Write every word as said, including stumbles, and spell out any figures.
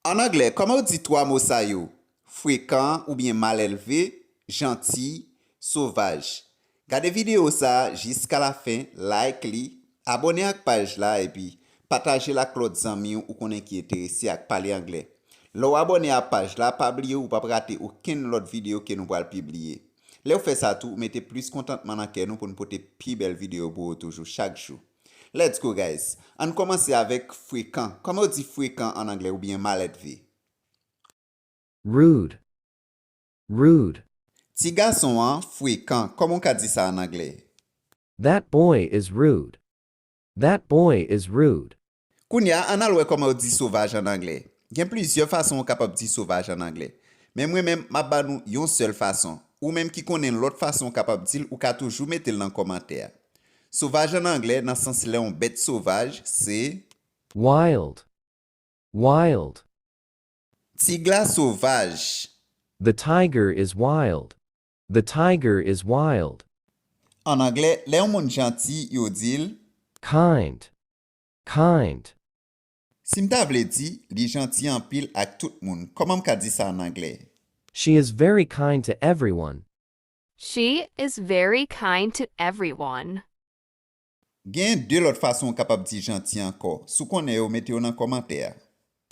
An anglè, kòman w di twa mo sa yo? Frekan oubyen malelve, janti, sovaj. Gade videyo sa a jiska lafen, like li, abòne ak paj la epi pataje l ak lòt zanmi w ou konnen ki enterese ak pale anglè. Lè w abòne ak paj la, pa bliye ou p ap rate okenn lòt videyo ke nou pral pibliye. Lè w fè sa tou, ou mete plis kontantman nan kè nou pou n pote pi bèl videyo pou ou toujou chak jou. Let's go, guys! Ann kòmanse avèk frekan. Kòman w di frekan an anglè oubyen malelve? Rude. Rude. Ti gason an frekan. Kòman w ka di sa an anglè? That boy is rude. That boy is rude. Kounye a, ann al wè kòman yo di sovaj an anglè. Gen plizyè fason ou kapab di sovaj an anglè. Men mwen menm, m ap ba nou yon sèl fason. Ou menm ki konnen lòt fason ou kapab di l, ou ka toujou mete l nan kòmantè a. Sovaj an anglè, nan sans lè yon bèt sovaj, se. Wild. Wild. Tig la sovaj. The tiger is wild. The tiger is wild. An anglè, lè yon moun janti, yo di l. Kind. Kind. Si m ta vle di, li janti anpil ak tout moun, kòman m ka di sa an anglè? She is very kind to everyone. She is very kind to everyone. Gen de lòt fason ou kapab di janti ankò. Si w konnen yo, mete yo nan kòmantè a.